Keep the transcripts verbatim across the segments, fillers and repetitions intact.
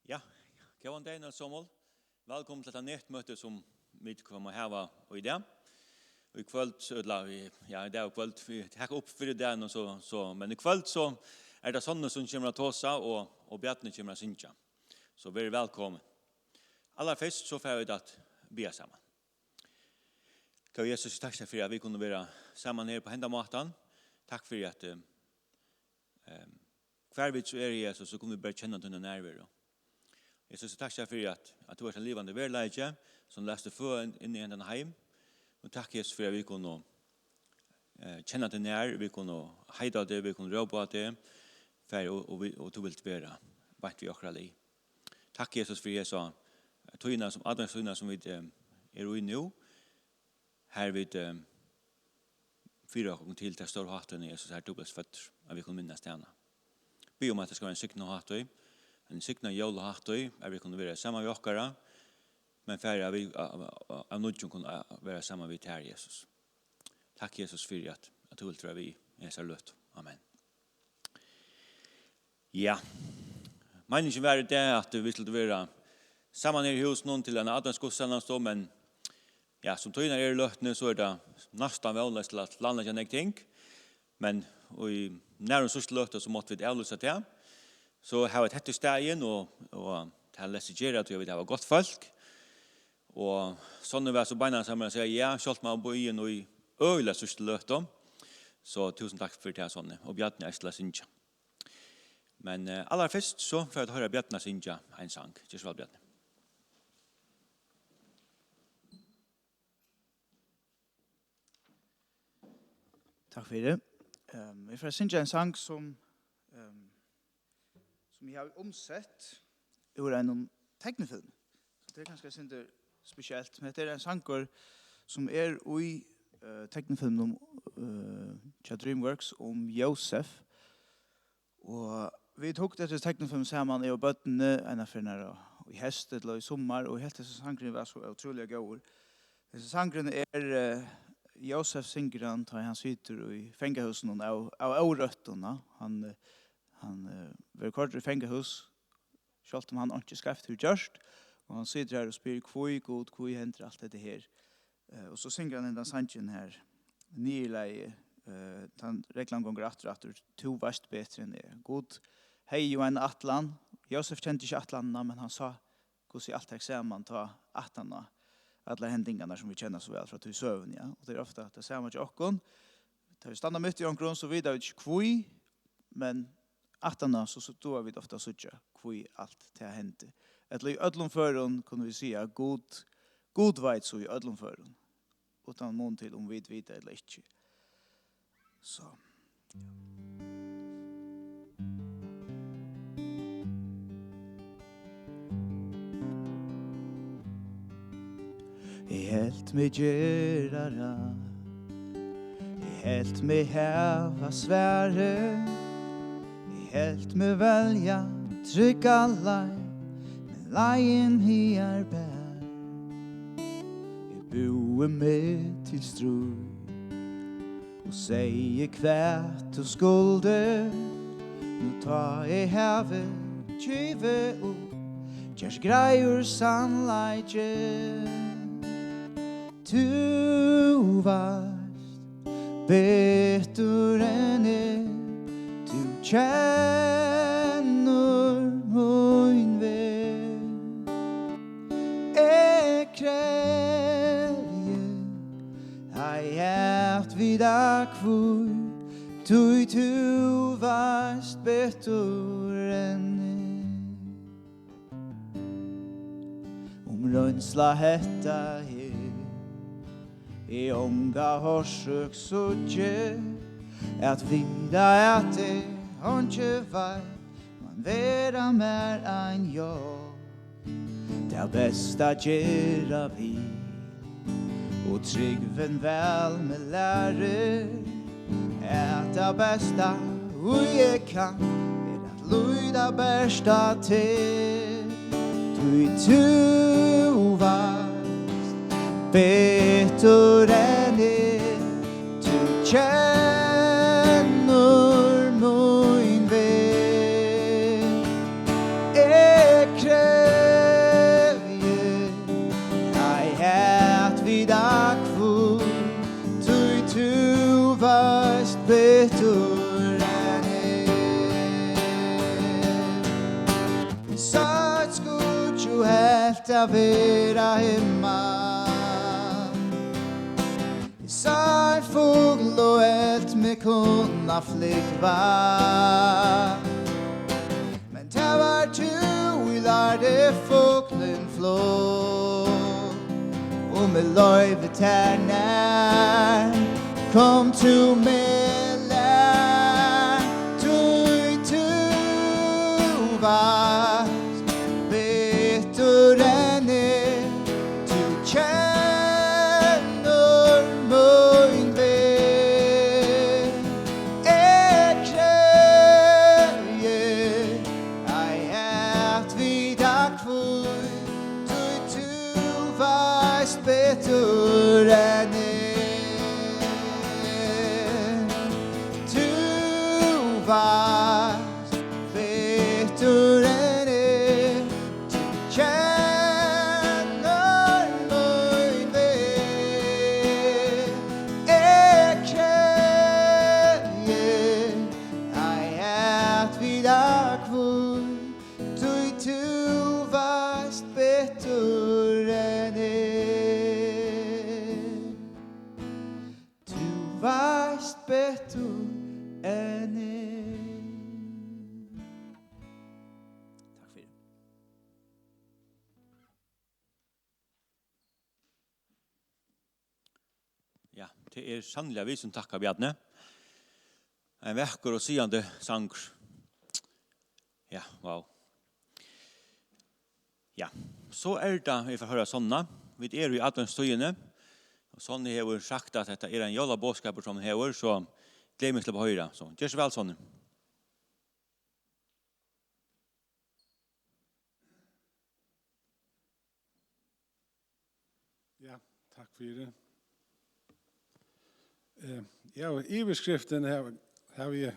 Ja, góðan dagin, øll somul. Vælkomin til hetta netmøti, sum vit koma at hava í dag. Í kvøld, ella í, ja, í dag og kvøld, vit taka upp fyrr í dag, og so, so, men í kvøld so er tað Sonny, sum kemur at tosa, og, og Bjarni kemur at syngja. So verið vælkomin. Allarfyrst so fara vit at biðja saman. Góði Jesus, takk fyri, at vit kunnu vera saman her á henda mátan. Takk fyri, at, eh, eh, hvar vit so eru, Jesus, so kunnu vit bara kenna tína nærveru. Jesus, takk fyri, at, at tú ert ein livandi veruleiki, sum lætst føða inn, inn í hendan heim. Og takk, Jesus, fyri, at vit kunnu, eh, kenna teg nær, vit kunnu heita á teg, vit kunnu rópa á teg, Faðir, og, og, vit, og tú vilt vera beint við okkara lið. Takk, Jesus, fyri hesa tíðina, sum, adventstíðina, sum vit, eh, eru í nú. Har vit, eh, fyri okkum til ta stóru hátíðina, Jesus, har tú bleivst føddur, at vit kunnu minnast hana. Biðja um, at tað skal vera ein signaður hátíð, ein signaður jólahátíð, at vit kunnu vera saman við okkara, men Faðir, at vit, a, a, a, av nýggjum kunnu, a, vera saman við tær, Jesus. Takk, Jesus, fyri at, at tú vilt vera við í hesari løtu. Amen. Ja, meiningin var í dag, at vit skuldu vera saman her í húsinum til eina adventsgudstænastu, men ja, sum tíðirnar eru í løtuni, so er tað næstan vónleyst til at planleggja nógv ting. Men í nærum síðstu løtu, so máttu vit avlýsa tað. So hava vit hetta í staðin, og, og tað leyst seg gera, tí vit hava gott fólk. Og Sonny var so beinasamur at siga ja, sjálvt um hann var boðin í øgiliga síðstu løtu. So túsund takk fyri tað, Sonny. Og Bjarni eisini til at syngja. Men, eh, allarfyrst so fara vit at hoyra Bjarna syngja ein sang. Ger so væl, Bjarni. Takk fyri. Ehm, eg fari at syngja ein sang sum, ehm, sum eg havi umsett úr einum teknifilmi. So tað er kanska eitt sindur spesielt, men hetta er ein sangur sum er í, eh, teknifilminum, eh, hjá DreamWorks um Jósef. Og vit hugdu eftir teknifilm saman, eg og børnini, eina ferð nær á, í heyst ella í summar, og eg helt, hesin sangurin var so ótrúliga góður. Hesin sangurin er, eh, Jósef syngur hann, tá hann situr í fangahúsinum av, av órøttum, ja. Hann, eh, hann, eh, verður koyrdur í fangahús, sjálvt um hann einki skeivt hevur gjørt, og hann situr har og spyr: "Hví, Gud, hví hendir alt hetta her?" Eh, og so syngur hann hendan sangin her, niðurlagið, eh, tann reglan gongur aftur og aftur: "Tú veitst betri enn eg." Gud hevði jú eina ætlan. Jósef kendi ikki ætlanina, men hann sá, hvussu alt hekk saman tá aftan á allar hendingarnar, sum vit kenna so væl frá tí søguni, ja. Og tað er ofta tað sama hjá okkum. Tá vit standa mitt í onkrum, so vita vit ikki hví, men aftaná, so, so duga vit ofta at síggja, hví alt tað hendi. Ella í øllum førum kunnu vit siga, Gud, Gud veit so í øllum førum, uttan mun til, um vit vita ella ikki. So. Eg helt meg gera rætt. Eg helt meg hava svarið. Eg helt meg velja trygga leið, men leiðin higar bar. Eg búði meg til stríð og segði, hvat tú skuldi. Nú tá eg havi givið upp, gerst greiður sannleikin. Tú veitst betur enn eg, tú kennir mín veg. Eg krevji ei at vita hví, tí tú veitst betur enn eg. Um roynsla hetta her, eg onga orsøk síggi, at vita at eg einki veit, man vera mær ein hjálp. Tað besta gera vit, og trúgvin væl meg lærir, at tað besta, ið eg kann, er at líta bert á teg. Tí tú veitst betur enn eg, tú kennir mín veg. Eg Betur enn eg. Eg sá eitt skýggj og helt at vera himmal. Eg sá ein fugl og helt meg kunna flúgva. Men tað var tú, ið lærdi fuglin flog. Um eg loyvi tær nær, kom tú meg lær, tí tú veitst betur enn eg, tú kennir mín veg. Eg krevji ei at vita hví, tí tú veitst betur enn eg. Tú veitst betur enn eg. Tú kennir mín veg. Eg krevji ei at vita hví, tí tú veitst betur enn eg. Tú veitst betur enn eg. Takk fyri. Ja, tað er sanniliga vit sum takka, Bjarni. Ein vakur og sigandi sangur. Ja, wow. Ja, so er tað, vit fara hoyra Sonna. Vit eru í adventstíðini, og Sonni hevur sagt, at hetta er ein jólaboðskapur, sum hon hevur, so gleði meg til at hoyra. So, ger so væl, Sonni. Ja, takk fyri. Eh, ja, og yvirskriftin har, har vit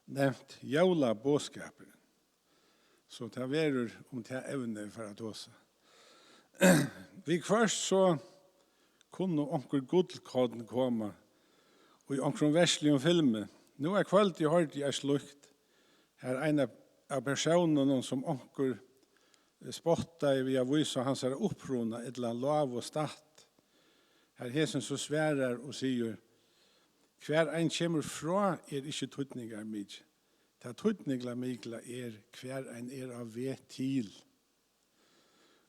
nevnt jólaboðskapur. So tað verður um tað evnið vit fara at tosa. Viðhvørt so kunnu onkur gullkorn koma í onkrum versligum filmi. Nú eitt kvøld hoyrdi eg eitt slíkt, har ein av, av persónunum, sum onkur spottaði við at vísa hansara uppruna ella lágu statt, har hesin so svarar og sigur: Hvar ein kemur frá, er ikki týdningarmikið. Tað týdningarmikla er, hvar ein er á veg til.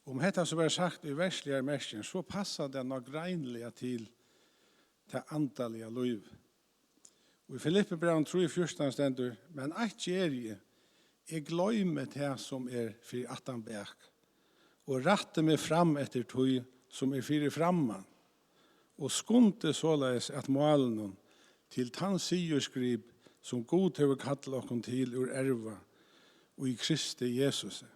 Um hetta so verður sagt í versligari merking, so passar tað nágreiniliga til tað andaliga lív. Og í Filippibrævinum trý fjúrtan stendur: Men eitt geri eg, eg gloymi tað, sum er fyri aftan bak, og rætti meg fram eftir tí, sum er fyri framman, og skundi soleiðis at málinum, til tann sigursgrip, sum Gud hevur kallað okkum til úr erva í Kristi Jesusi.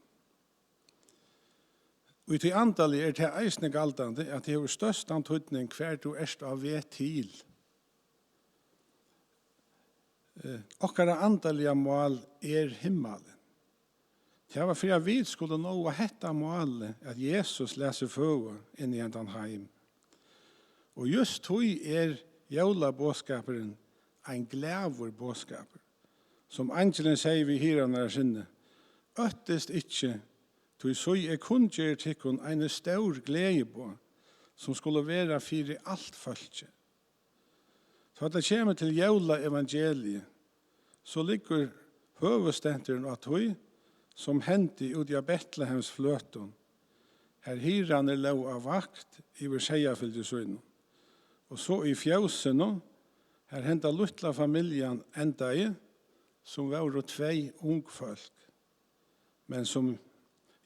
Og í tí andaliga er tað eisini galdandi, at tað hevur størstan týdning, hvar tú ert á veg til. Eh, okkara andaliga mál er himmalin. Tað var fyri, at vit skuldu náa hetta málið, at Jesus læt seg føða inn í hendan heim. Og júst tí er jólaboðskapurin ein glaður boðskapur, sum eingilin segði við hirðarnar sinni: Óttist ikki, tí sí, eg kunngeri tykkum eini stór gleðiboð, sum skulu vera fyri alt fólkið. Tá tað kemur til jólaevangeliið, so liggur høvuðsdenturin á tí, sum hendi úti á Betlehemsfløtum, har hirðarnir lógu á vakt yvir seyðafylgi sínum, og so í fjósinum, har henda lítla familjan endaði, sum vóru tvey ung fólk, men sum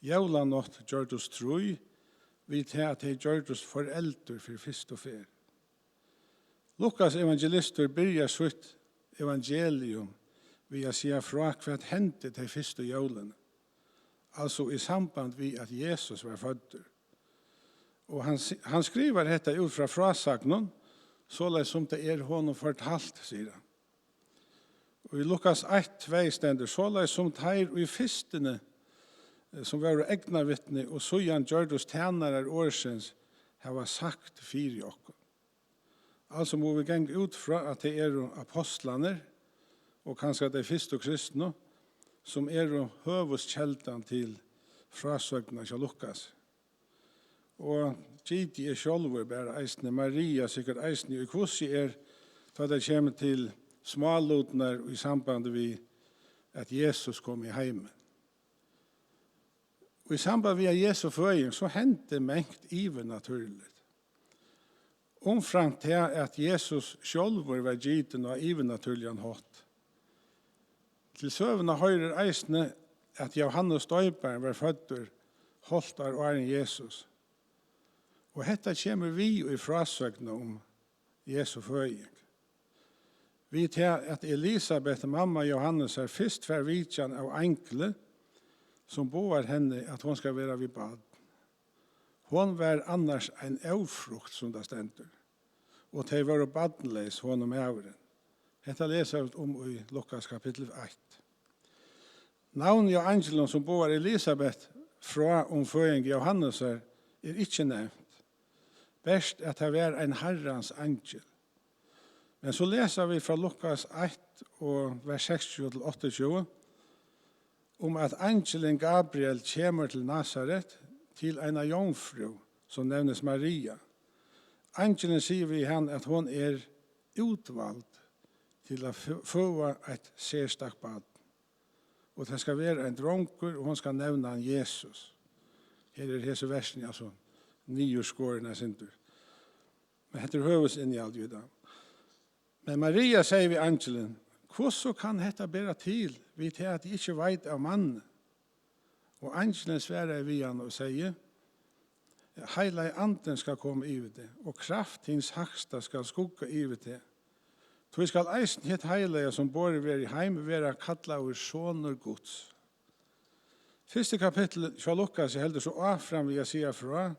jólanátt gjørdust trý, við tað at tey gjørdust foreldur fyri fyrstu ferð. Lukas evangelistur byrjar sítt evangelium við at siga frá, hvat hendi tey fyrstu jólini, altso í samband við, at Jesus var føddur. Og hann si-, hann skrivar hetta út frá frásagnum, soleiðis sum tað er honum fortalt, sigur hann. Og í Lukas eitt tvey stendur: Soleiðis sum teir í fyrstuni, eh, sum vóru eygnavitni og síðan gjørdust tænarar orðsins, hava sagt fyri okkum. Altso mugu vit ganga út frá, at tað eru apostlarnir, og kanska tey fyrstu kristnu, sum eru høvuðskeldan til frásøgnina hjá Lukas. Og giti eg sjálvur bara eisini, Maria sikkurt eisini, í hvussu er, tá tað kemur til smálutirnar í sambandi við, at Jesus kom í heimin. Og í samband við Jesu føðing, so hendi mangt yvirnatúrligt. Umframt tað, at Jesus sjálvur var gitin á yvirnatúrligan hátt. Til søguna hoyrir eisini, at Jóhannes Doyparin var føddur hálvt ár áðrenn Jesus. Og hetta kemur við í frásøgnina um Jesu føðing. Við tað, at Elisabet, mamma Jóhannesar, fyrst fær vitjan av eingli, sum boðar henni, at hon skal vera við barn. Hon var annars ein ófrukt, sum tað stendur, og tey vóru barnleys, hon og maðurin. Hetta lesa vit um í Lukas kapittul eitt. Navnið á einglinum, sum boðar Elisabet frá um føðing Jóhannesar, er ikki nevnt, bert at tað var ein Harrans eingil. Men so lesa vit frá Lukas eitt og vers seksogtjúgu til áttaogtjúgu, um at eingilin Gabriel kemur til Nasaret, til eina jomfrú, sum nevnist Maria. Eingilin sigur við hann, at hon er útvald til at fø-, føða eitt serstakt barn. Og tað skal vera ein drongur, og hon skal nevna hann Jesus. Her er hesi versini, altso, niðurskorin eitt sindur. Men hetta er høvuðsinnihaldið í dag. Men Maria segði við eingilin: Hvussu kann hetta bera til, við tað at eg ikki veit av manni? Og eingilin svaraði við hana og segði: Heilagi Andin skal koma yvir teg, og kraft hins hægsta skal skugga yvir teg. Tí skal eisini hitt heilaga, sum borið verður heim, vera kallaður sonur Guds. Fyrsti kapittul hjá Lukasi heldur so áfram við at siga frá,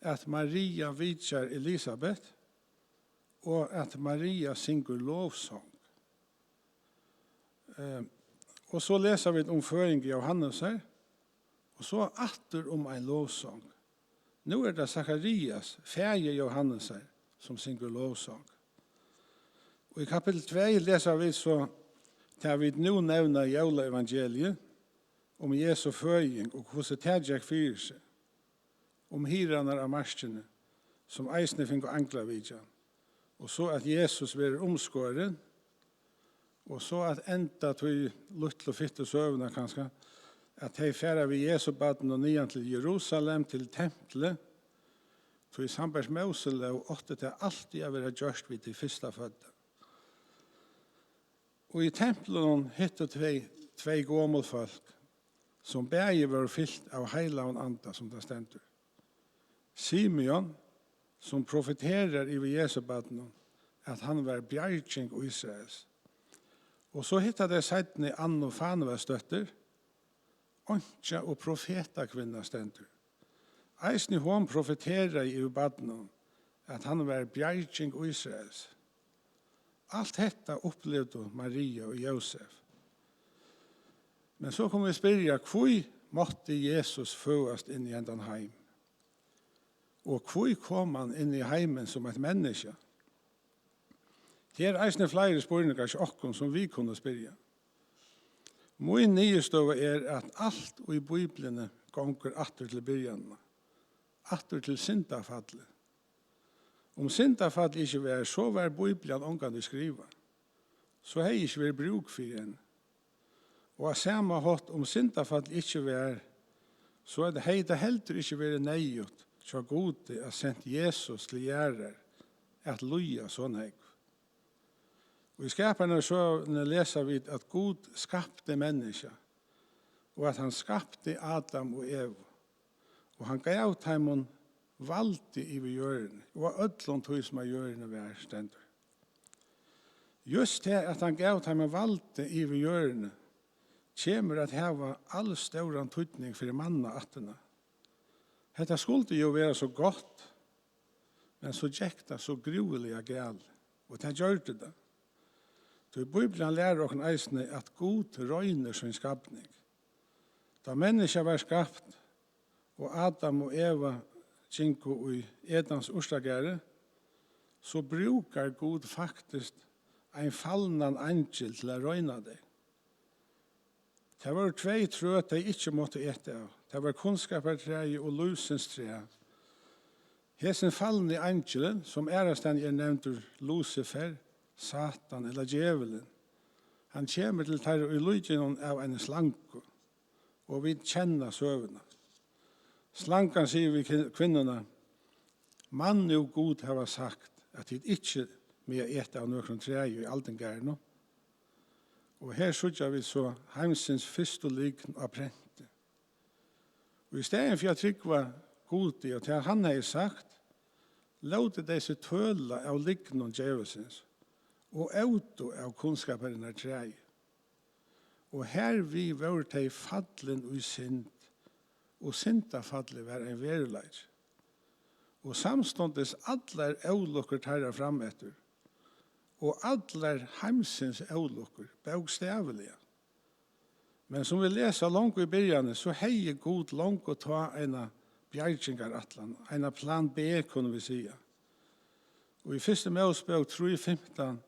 at Maria vitjar Elisabet, og at Maria syngur lovsong. Eh, og so lesa vit um føðing Jóhannesar, og so aftur um ein lovsong. Nú er tað Sakarias, faðir Jóhannesar, sum syngur lovsong. Og í kapittul tvey lesa vit so tað, vit nú nevna jólaevangeliið, um Jesu føðing og hvussu tað gekk fyri seg, um hirðarnar á markini, sum eisini fingu einglavitjan, og so at Jesus verður umskorin, og so at enda tí lítlu fittu søguna kanska, at tey fara við Jesu barninum niðan til Jerusalem, til templið, tí sambært Móselóg átti tað altíð at vera gjørt við tí fyrstafødda. Og í templinum hittu tvey, tvey gomul fólk, sum bæði vóru fylt av Heilagum Anda, sum tað stendur. Simeon, sum profeterar yvir Jesu barninum, at hann var bjarging Ísraels. Og so hitta tey seinni Annu Fanuelsdóttur, einkja og profetakvinna, stendur. Eisini hon profeteraði yvir barninum, at hann var bjarging Ísraels. Alt hetta upplivdu Maria og Jósef. Men so kunnu vit spyrja, hví mátti Jesus føðast inn í hendan heim? Og hví kom hann inn í heimin sum eitt menniskja? Tað er eisini fleiri spurningar hjá okkum, sum vit kunnu spyrja. Mín niðurstøða er, at alt í Bíbliuni gongur aftur til byrjanina, aftur til syndafallið. Um syndafallið ikki var, so var Bíblian ongantíð skrivað. So hevði ikki verið brúk fyri henni. Og á sama hátt, um syndafallið ikki var, so at hevði tað heldur ikki verið neyðugt hjá Gudi at sent Jesus til jarðar at líða so nógv. Og í Skapanarins søguni lesa vit, at Gud skapti menniskja, og at hann skapti Adam og Evu, og hann gav teimum valdið yvir jørðini og á øllum tí, sum á jørðini var, stendur. Júst tað, at hann gav teimum valdið yvir jørðini, kemur at hava alstóran týdning fyri mannaættina. Hetta skuldi jú vera so gott, men so gekk tað so grúiliga galið, og tað gjørdi tað. Tí Bíblian lærir okkum eisini, at Gud roynir sín skapning. Tá menniskjað var skapt, og Adam og Eva gingu í Edens urtagarði, so brúkar Gud faktiskt ein falnan eingil til at royna tey. Tað vóru tvey trø, tey ikki máttu eta av. Tað var kunnskapartræið og lívsins træ. Hesin falni eingilin, sum aðrastaðni er nevndur Lucifer, Satan ella Djevulin, hann kemur til teirra í líkinum av eini slangu, og vit kenna søguna. Slangan sigur við ki-, kvinnuna: "Man nú Gud hava sagt, at tit ikki mega eta av nøkrum træi í aldingarðinum?" Og her síggja vit so heimsins fyrstu lygn á prenti. Og í staðin fyri at trúgva Gudi og tað, hann hevði sagt, lótu tey seg tøla av lygnum djevulsins og ótu av kunnskaparinnar træi. Og hervið vóru tey fallin í synd, og syndafallið var ein veruleiki. Og samstundis allar ólukkur teirra frameftir, og allar heimsins ólukkur, bókstaviliga. Men sum vit lesa longu í byrjanini, so hevði Gud longu tá eina bjargingarætlan, eina plan B, kunnu vit siga. Og í fyrstu Mósebók trý fimtan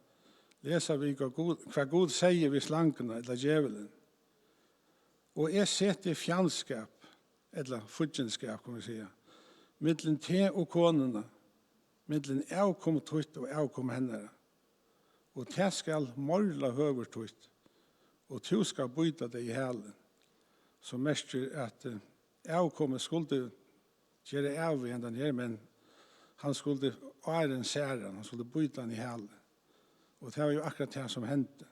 lesa vit, hvat Gud, hvat Gud segði við slanguna, ella djevulin: "Og eg seti fjandskap," ella fíggindskap, kunnu vit siga, "millum teg og konuna, millum avkom títt og avkom hennara. Og tað skal morla høvur títt, og tú skal bíta teg í hælin." Sum merkir, at, eh, avkomið skuldi gera av við hendan her, men hann skuldi áðrenn særa hann, hann skuldi bíta hann í hælin. Og tað var jú akkurát tað, sum hendi.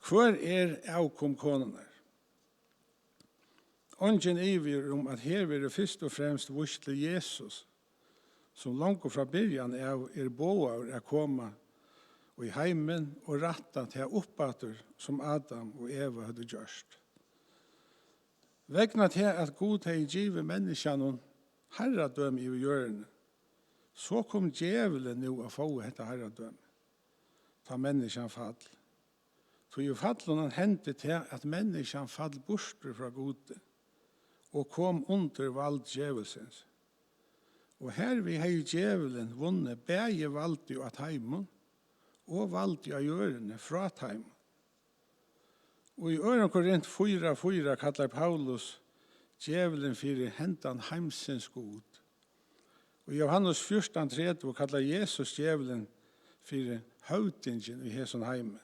Hvør er avkom konunnar? Eingin ivi er um, at her verður fyrst og fremst víst til Jesus, sum longu frá byrjan av er boðaður at koma í heimin og rætta tað uppaftur, sum Adam og Eva høvdu gjørt. Vegna tað, at Gud hevði givið menniskjanum harradømi yvir jørðini, so kom djevulin nú at fáa hetta harradømi, tá menniskjan fall. Tí í fallinum hendi tað, at menniskjan fall burtur frá Gudi og kom undir vald djevulsins. Og hervið hevði djevulin vunnið bæði valdið á teimum og valdið á jørðini frá teimum. Og í øðrum Korint fýra fýra kallar Paulus djevulin fyri hendan heimsins gud. Og Jóhannes fjúrtan tretivu kallar Jesus djevulin fyri høvdingin í hesum heimi.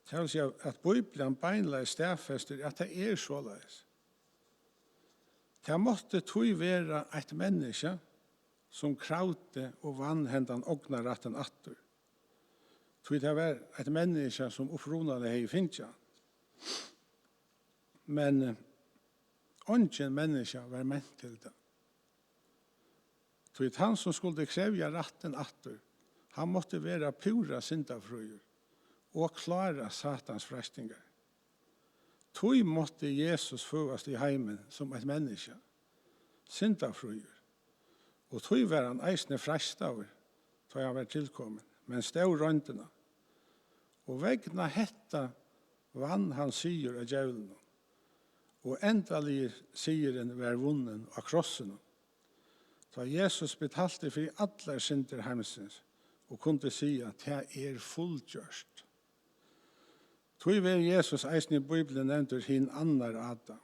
Tað vil siga, at Bíblian beinleiðis staðfestir, at tað er soleiðis. Tað mátti tí vera eitt menniskja, sum kravdi og vann hendan ognarrættin aftur. Tí tað var eitt menniskja, sum upprunaliga hevði fingið hann. Men, eh, eingin menniskja var ment til tað. Tí tann, sum skuldi krevja rættin aftur, hann mátti vera púra syndafríur og klára Satans freistingar. Tí mátti Jesus føðast í heimin sum eitt menniskja, syndafríur, og tí var hann eisini freistaður, tá hann var tilkomin, men stóð royndina. Og vegna hetta vann hann sigur á djevlinum, og endaligi sigurin var vunnin á krossinum, tá Jesus betalti fyri allar syndir heimsins og kundi siga: "Tað er fullgjørt." Tí verður Jesus eisini í Bíbliuni nevndur hin annar Adam.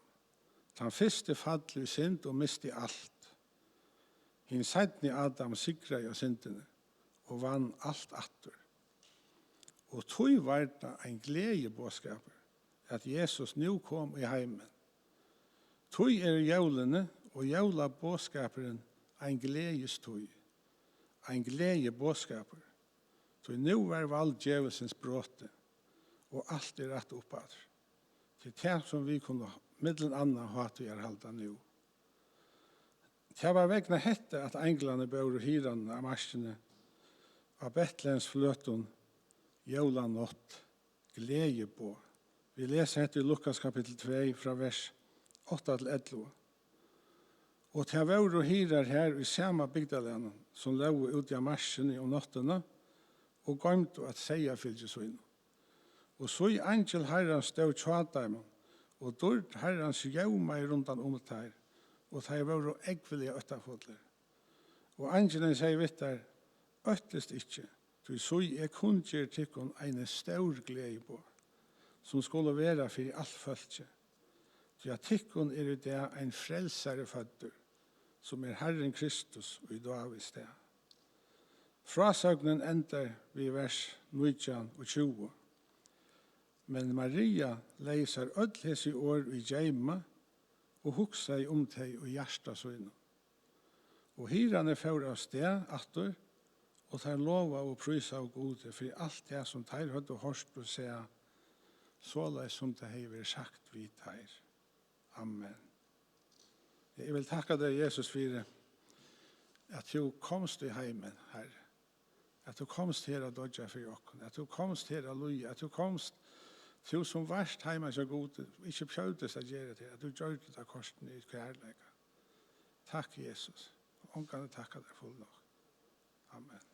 Tann fyrsti fall í synd og misti alt. Hin seinni Adam sigraði á syndini og vann alt aftur. Og tí var tað ein gleðiboðskapur, at Jesus nú kom í heimin. Tí eru jólini og jólaboðskapurin ein gleðistíð, ein gleðiboðskapur. Tí nú var vald djevulsins brotið, og alt er rætt upp aftur. Tað er tað, sum vit kunnu millum annað hátíðarhalda nú. Tað var vegna hetta, at einglarnir bóru hirðarnar á markini á Betlehemsfløtum jólanátt, gleðiboð. Vit lesa hetta í Lukas kapittul tvey, frá vers átta til ellivu. Og tað vóru hirðar har í sama bygdarlagnum, sum lógu úti á markini um náttina og goymdu at seyðafylgi sínum. Og síg, eingil Harrans stóð hjá teimum, og dýrd Harrans ljómaði rundan um teir, og teir vóru ógvuliga óttafullir. Og eingilin segði við teir: Óttist ikki, tí sí, eg kunngeri tykkum eini stór gleðiboð, sum skulu vera fyri alt fólkið. Tí at tykkum er í dag ein frelsari føddur, sum er Harrin Kristus í Dávids stað. Frásøgnin endar við vers nítjan og tjúgu. Men Maria legði sær øll hesi orð í geyma og hugsaði um tey í hjarta sínum. Og hirðarnir fóru av stað aftur, og teir lovaðu og prísaðu Gudi fyri alt tað, sum teir høvdu hoyrt og sæð, soleiðis sum tað hevði verið sagt við teir. Amen. Eg vil takka tær, Jesus, fyri at tú komst í heimin, Harri. At tú komst her at doyggja fyri okkum. At tú komst her at líða. At tú komst, tú sum vart heima hjá Gudi, ikki prøvdist at gera tað, at tú gjørdi tað kortini í kærleika. Takk, Jesus. Ongan at takka tær full nokk. Amen.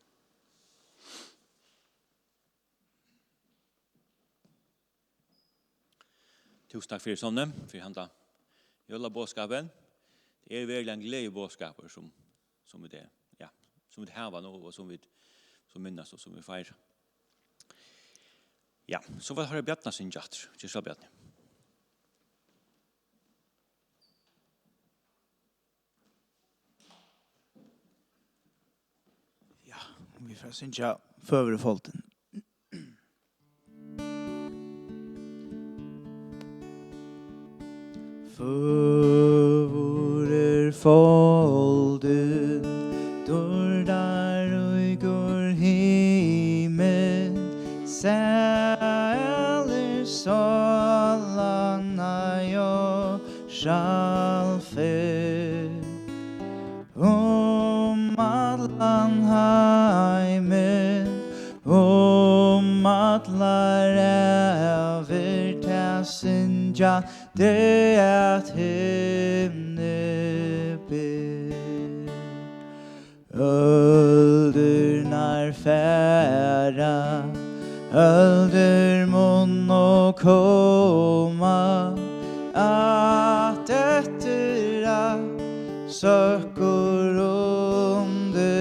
Túsund takk fyri, Sonne, fyri handa jólaboðskapin. Tað er veruliga ein gleðiboðskapur, sum, sum vit er, ja, sum vit hava nú, og sum vit, sum minnast, og sum vit feira. Ja, so var Harri Bjarni syngja aftur. Ger so, Bjarni. Ja, vit fara at syngja Føgur er foldin. Føgur er foldin, dýrdarríkur himinn, sælir sálanna sjálvferð. Um allan heimin, um allar ævir, tað syngja tey at himni ber. Øldirnar fara, øldir munnu koma, at eftir at søkkur undirmál.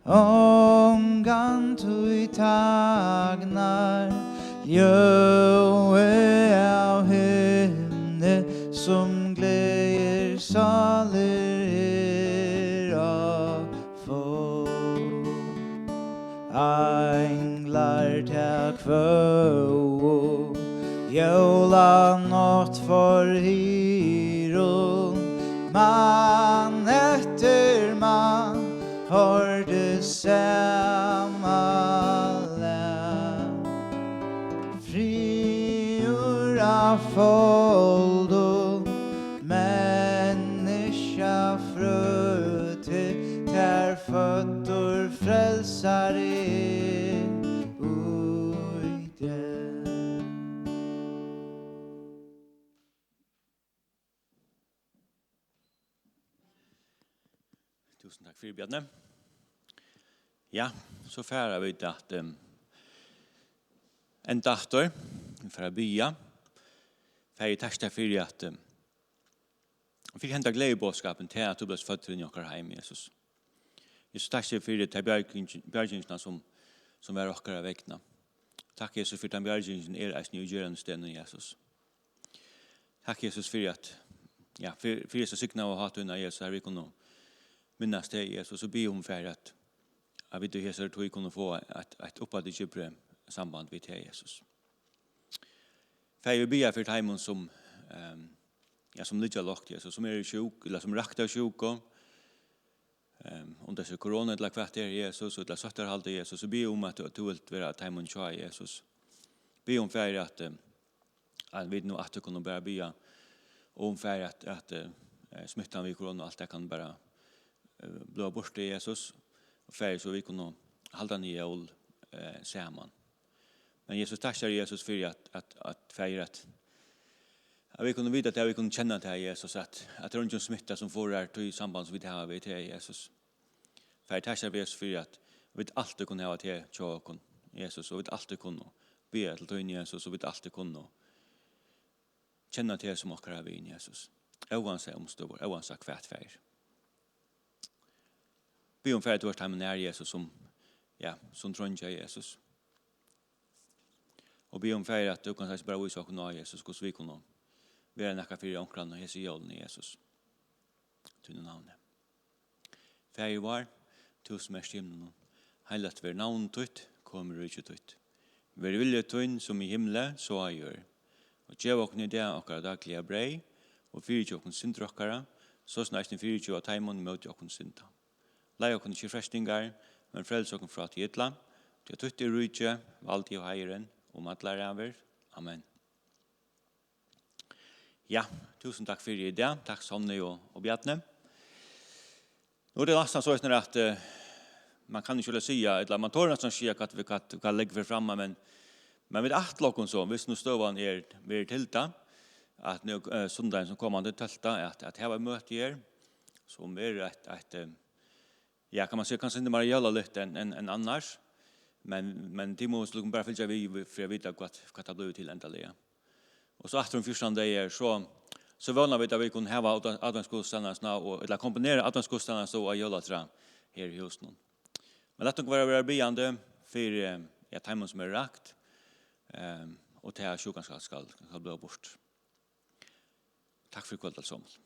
Ongantíð tagnar ljóðið av himni, sum gleðir sálir her á fáa. Einglar tað kvøðu, jólanátt forhýrum, mann eftir mann hoyrdi sama lag. Friður á foldum, menniskja frø, tær føddur frelsari í dag. Túsund takk fyri, Bjarni. Ja, so fara vit at, ehm, enda aftur. Vit fara at biðja. Faðir, takk tær fyri at, ehm, fyri henda gleðiboðskapin, til at tú bleivst føddur inn í okkara heim, Jesus. Jesus, takk tær fyri ta bjarging-, bjargingina sum, sum var okkara vegna. Takk, Jesus, fyri ta bjargingin er eisini í gerandisdegnum, Jesus. Takk, Jesus, fyri at, ja, fyri, fyri hesa signaðu hátíðina, Jesus, har vit kunnu minnast teg, Jesus, og biðja um, Faðir, at, at vit í hesari tíð kunnu fáa eitt, eitt uppaftur djúpri samband við teg, Jesus. Faðir, vit biðja fyri teimum, sum, ehm, ja, sum liggja lágt, Jesus, sum eru sjúk, ella sum rakta av sjúku, ehm, um tað er korona ella hvat tað er, Jesus, ella sóttarhald, Jesus, so biðja um, at tú, at tú vilt vera teimum hjá, Jesus. Biðja um, Faðir, at, ehm, at vit nú aftur kunnu bara biðja um, Faðir, at, at, eh, smittan við korona og alt tað kann bara, eh, blíva burtur, Jesus. Og, Faðir, so vit kunnu halda niðan jól, eh, saman. Men, Jesus, takk, kæri Jesus, fyri at, at, at, Faðir, at, at vit kunnu vita tað, at vit kunnu kenna tað, Jesus, at, at tað er eingin smitta sum forðar tí samband sum vit hava við teg, Jesus. Faðir, takk, kæri Jesus, fyri at vit altíð kunnu hava teg hjá okkum, Jesus, og vit altíð kunnu biðja til tín, Jesus, og vit altíð kunnu kenna teg sum okkara vin, Jesus. Óansæð umstøður, óansæð hvat, Faðir. Biðja um, Faðir, tú ert teimum nær, Jesus, sum, ja, sum treingja, Jesus. Og biðja um, Faðir, at tú kanst eisini bara vísa okkum á, Jesus, hvussu vit kunnu vera nakað fyri onkran á hesi jólini, Jesus. Í tínum navni. Faðir vár, tú sum ert í himlunum, heilagt verði navn títt, komi ríki títt. Verði vilji tín sum í himli, so á jørð. Og gev okkum í dag okkara dagliga breyð, og fyrigev okkum syndir okkara, so sum eisini vit fyrigeva teimum, ið móti okkum synda. Leið okkum ikki í freistingar, men frels okkum frá tí illa, tí at títt er ríki, valdið og heiðurin, um allar ævir. Amen. Ja, túsund takk fyri í dag. Takk, Sonny og, og Bjarni. Nú er tað næstan soleiðis, at, eh, man kann ikki vilja siga, ella man torir næstan siga, hvat, hvat, hvat liggur fyri framman, men, men vit ætla okkum so, viss nú støðan er, verður til tað, at nú, eh, sundagin sum komandi, tólvta, at, at hava eitt møti her, sum er eitt, eitt, eh, ja, kann man siga, kanska eitt sindur meira jólaligt enn, enn, enn annars, men, men tit mugu líkasum bara fylgja við, við, fyri at vita, hvat, hvat tað blívur til endaliga. Og so aftur um fjúrtan dagar, so, so vóna vit, at vit kunnu hava advent-, adventsgudstænastuna og, ella kombinera adventsgudstænastu og jólatræ her í húsinum. Men lat okkum vera, vera biðjandi fyri, eh, ja, teimum sum eru rakt, ehm, og tað at sjúkan skal, skal, skal blíva burtur. Takk fyri í kvøld, øll somul.